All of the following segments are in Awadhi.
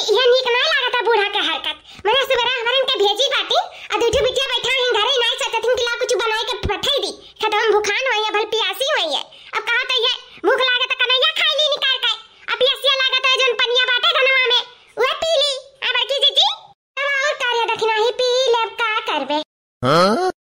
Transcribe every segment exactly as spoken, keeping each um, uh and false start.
यह नीक नाहीं लागत है बूढ़ा के हरकत। मने सुबेरा हमरन के भेजी बाटी, आ दुइ ठो बिटिया बैठा हैं घरे, नाहीं सोचत हैं कि ला कुछ बनाई के पठाई दी। खेतवा में भुखान हुई है, भल पियासी हुई है। अब कहा तो ये भूख लागत है कन्हैया खाई ली निकाल के, अब पियसिया लागत है जौन पनिया बाटे धनवा में, वह पी ली। आ बड़की जीजी, तब और का रे दखिनाही पी लेब, का करबे? हाँ?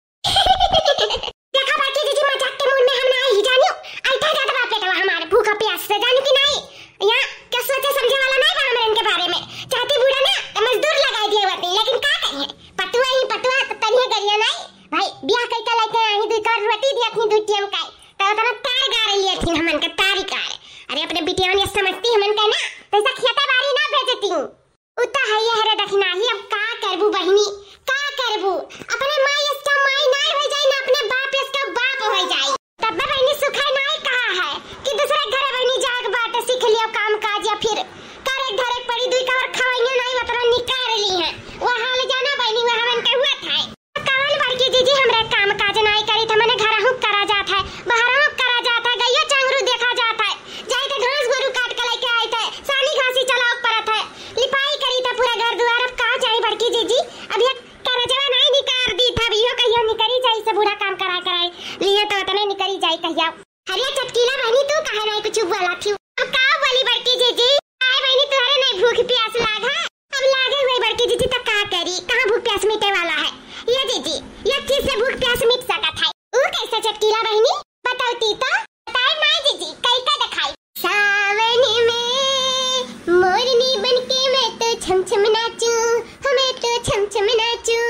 देखा बड़की जीजी, मजाक के मूड में हम नाहीं ही जानियो। ऐठा जात बा पेटवा हमार भूख प्यास से, जानी कि नाहीं? यहाँ के सोचे समझे वाला नाहीं बा हमरे इनके बारे में। चाहती बूढ़ा ना तो मजदूर लगाई दिए होती, लेकिन का करिए? पटुआ ही पटुआ, तो तनिए गरिया नाहीं। भाई, ब्याह कई का लइके आई, दुइ कर रोटी दिया थी, दुइ टेम का। तो उतना तार गार लिए थी हमन के, तारी कार। अरे, अपने बिटिया ने समझती हमन के ना, तो ऐसा खेता बारी ना भेजती। उ त हइये हरे दखिनाही, अब का करबू बहिनी, का करबू? अपने माई यस का माई नाहीं होइ जाई, ना अपने बाप यस का बाप होइ जाई। तब बहिनी सुखै नाहीं कहा है कि दूसरे घरे बहिनी जाए के बाटे, सीख लियो काम काज या फिर करे धरे पड़ी, दुइ कवर खवैया नाहीं, उतना निकार ली है। वह हाल जाना बहिनी, वह हमन के हुआ था। कवन बड़की जीजी, हमरे काम काज नाई करी थे, मने घरहू करा जात है, बहरहू करा जात है, गइयो चांगरू देखा जात है, जाई थे घास गोरू काट के लइके आई थे, सानी घासी चलाओ परत है, लिपाई करी थे पूरा घर दुआर। अब का चाही बड़की जीजी, अब ये करजवा नाई निकार दी था, अब इहो कहियो निकरी जाई से बूढ़ा काम कराए कराए लिए तो उतने निकरी जाई कहियो। अरे चटकीला बहिनी, तू काहे नाई कुछ बोला थी? अब का बोली बड़की जीजी? आए बहिनी, तुहरे नाई भूख प्यास लाग है? अब लागे हुए बड़की जीजी, तो का करी, कहाँ भूख प्यास मिटे वाला है? ये जीजी, ये चीज से भूख प्यास मिट सकत है। ऊ कैसे चटकीला बहिनी? बताओ ती तो। बताए माई जीजी, कई का दिखाई? सावन में मोरनी बनके मैं तो छम छम नाचूं, मैं तो छम छम नाचूं।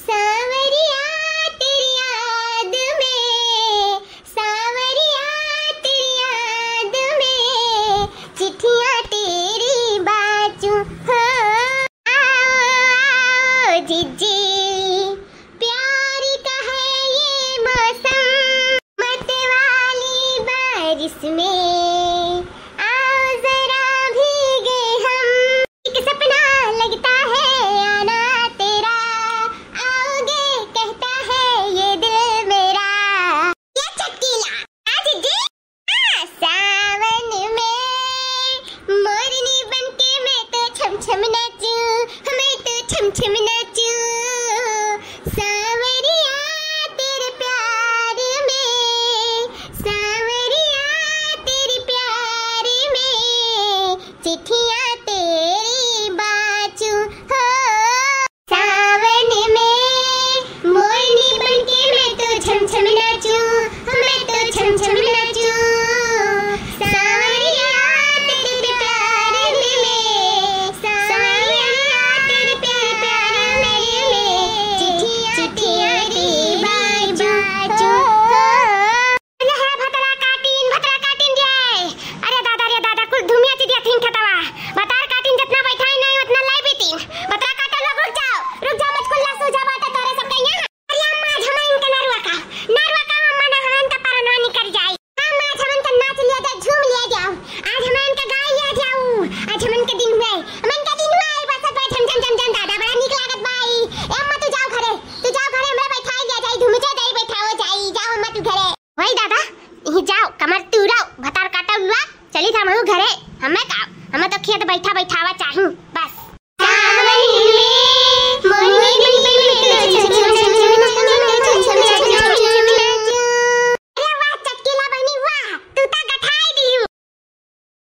सांवरिया तेरी याद में, सांवरिया तेरी याद में, चिट्ठियां तेरी बाचूं। हो आओ, आओ जिज्जी, प्यार का है ये मौसम, मत वाली बारिश में आओ जरा भीगे हम। एक सपना लगता है आना तेरा, आओगे कहता है ये दिल मेरा। ये चटकीला, आ जिज्जी। सावन में मोरनी बनके मैं तो छम छम नाचूं, मैं तो छम छम नाचूं। सांवरिया तेरे प्यार में, सांवरिया तेरे प्यार में, चिट्ठियां तेरी बाचूं हो। सावन में मोरनी बनके मैं तो छम छम नाचूं, मैं तो छम छम नाचूं। सांवरिया तेरे प्यार में, सांवरिया तेरे प्यार में, चिट्ठियां तेरी बाचूं हो। अरे हे भतरा काटिन, भतरा काटिन रे। अरे दादा रे दादा, कुल धुमिया चिदिया थिन खेतवा। भतार काटिन जितना बैठाई नाई उतना लाई बीतीन।